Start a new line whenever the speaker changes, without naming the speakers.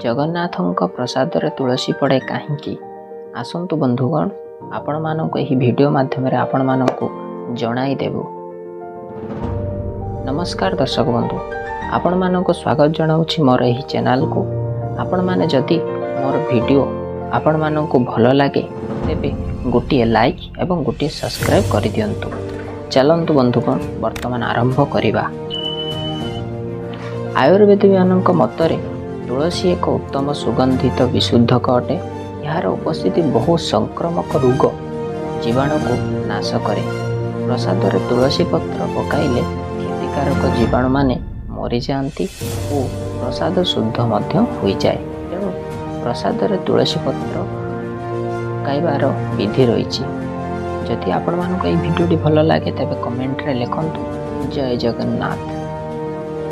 ଜଗନ୍ନାଥଙ୍କ ପ୍ରସାଦରେ ତୁଳସୀ ପଡ଼େ କାହିଁକି? ଆସନ୍ତୁ ବନ୍ଧୁଗଣ, ଆପଣମାନଙ୍କୁ ଏହି ଭିଡ଼ିଓ ମାଧ୍ୟମରେ ଆପଣମାନଙ୍କୁ ଜଣାଇଦେବୁ। ନମସ୍କାର ଦର୍ଶକ ବନ୍ଧୁ, ଆପଣମାନଙ୍କୁ ସ୍ୱାଗତ ଜଣାଉଛି ମୋର ଏହି ଚ୍ୟାନେଲକୁ। ଆପଣମାନେ ଯଦି ମୋର ଭିଡ଼ିଓ ଆପଣମାନଙ୍କୁ ଭଲ ଲାଗେ, ତେବେ ଗୋଟିଏ ଲାଇକ୍ ଏବଂ ଗୋଟିଏ ସବସ୍କ୍ରାଇବ୍ କରିଦିଅନ୍ତୁ। ଚାଲନ୍ତୁ ବନ୍ଧୁଗଣ, ବର୍ତ୍ତମାନ ଆରମ୍ଭ କରିବା। ଆୟୁର୍ବେଦୀମାନଙ୍କ ମତରେ ତୁଳସୀ ଏକ ଉତ୍ତମ ସୁଗନ୍ଧିତ ବିଶୁଦ୍ଧକ ଅଟେ। ଏହାର ଉପସ୍ଥିତି ବହୁ ସଂକ୍ରମକ ରୋଗ ଜୀବାଣୁକୁ ନାଶ କରେ। ପ୍ରସାଦରେ ତୁଳସୀ ପତ୍ର ପକାଇଲେ କ୍ଷତିକାରକ ଜୀବାଣୁମାନେ ମରିଯାଆନ୍ତି ଓ ପ୍ରସାଦ ଶୁଦ୍ଧ ମଧ୍ୟ ହୋଇଯାଏ। ତେଣୁ ପ୍ରସାଦରେ ତୁଳସୀ ପତ୍ର ପକାଇବାର ବିଧି ରହିଛି। ଯଦି ଆପଣମାନଙ୍କୁ ଏହି ଭିଡ଼ିଓଟି ଭଲ ଲାଗେ, ତେବେ କମେଣ୍ଟରେ ଲେଖନ୍ତୁ ଜୟ ଜଗନ୍ନାଥ।